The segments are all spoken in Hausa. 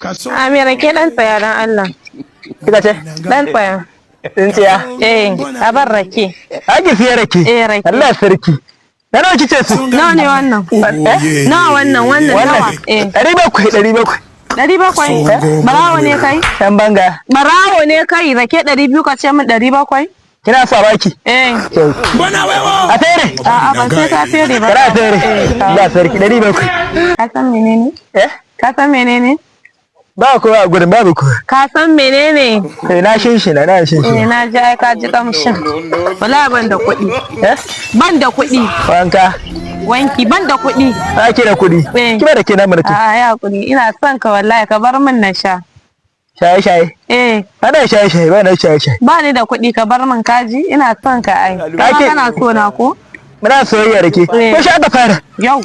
Amira, ke dan tsaya dan Allah. Kika ce? Dan tsaya. Tsintsiya. Eh, a bar rake. Ake siya rake. Eh, rake. Allah sarki. Na nawa kice su? Nawa ne wannan? Eh? Nawa wannan wannan Wannan nawa? Eh. 700, 700. 700. Barawo ne kai? Yan banga. Barawo ne kai, rake 200 ka ce min 700? Kina sa baki. Eh. A fere. A'a, ba sai ka fere ba. Kana fere. Eh, Allah sarki, 700. Ka san menene? Eh? Ka san menene? Ba kowa a gurin, babu kowa. Ka san menene? Eh, na shinshina, na Eh, shinshina. na ji ai ka ji kamshin. Wallahi ban da kuɗi. Eh? Ban da kuɗi. Wanka. Wanki ban da kuɗi. Ba ki da kuɗi. Eh. Kima da ke na mana to. A'a, ya hakuri, ina son ka wallahi, ka bar min na sha. Shaye shaye. Eh. Ana shaye shaye, ba na shaye shaye. Ba ni da kuɗi, ka bar min, kaji, ina son ka ai. Kuma kana so na ko? Muna soyayya da ke. Eh. Ko shi aka fara? Yau.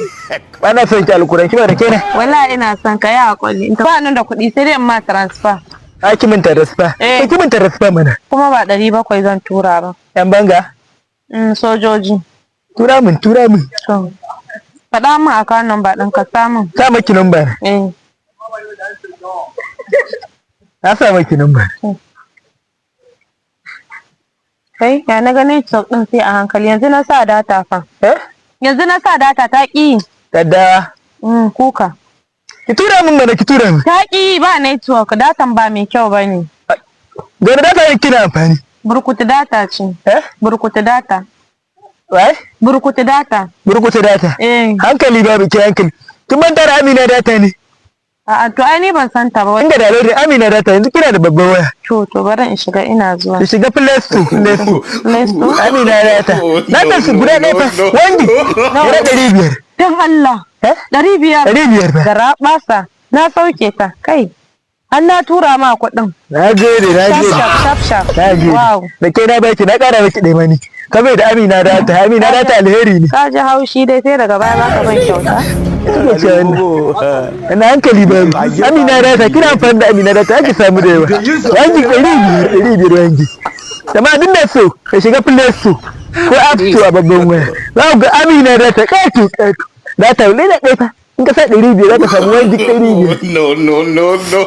Ba na son ki alkuran, kima da ke na. Wallahi ina son ka, ya hakuri. In ba ni da kuɗi, sai dai in ma transfer. A ki min transfer. Eh. Ki min transfer mana. Kuma ba 700 zan tura ba. Yan banga. Sojoji. Tura min, tura min. To. Faɗa min account number ɗin ka samun. Sa maki number. Eh. Na sa maki number. Kai, ya na ga network ɗin sai a hankali, yanzu na sa data fa. Eh? Yanzu na sa data ta ƙi. Daddawa. Kuka. Ki tura min mana, ki tura min. Ta ƙi, ba network, datan ba mai kyau ba ne. Da data yake kina amfani? Burkutu data ce. Eh? Burkutu data. Wai? Burkutu data. Burkutu data. Eh. Hankali babu ki, hankali. Kin manta da Amina data ne? A'a, to ai ni ban san ta ba. Inga da lori Amina data, yanzu kina da babban waya. To, bari in shiga, ina zuwa. Ki shiga Play Store, Play Store. Play Store. Amina data. Na su guda ɗaya fa. Wangi. Naira 500. Don Allah. Eh? 500. 500 fa. Gara ɓasa. Na sauke ta. Kai. An na tura ma kuɗin. Na gode, na Shaf gode. shaf shaf shaf. Na gode. Wow. Da ke na baki, na ƙara maki ɗaya mani. Kamar da Amina data, Amina data alheri ne. Ka ji haushi dai, sai daga baya baka ban kyauta. Kike ce wannan. Ina hankali babu. Amina data, kina amfani da Amina data ake samu da yawa. Wangi 500, 500 wangi. Jama'a, duk da so ka shiga Play Store ko App Store a babban waya. Za ku ga Amina data ƙato ƙato. Data ne da ɗaya fa. In ka sa 500 za ka samu wangi 500. No, no, no, no.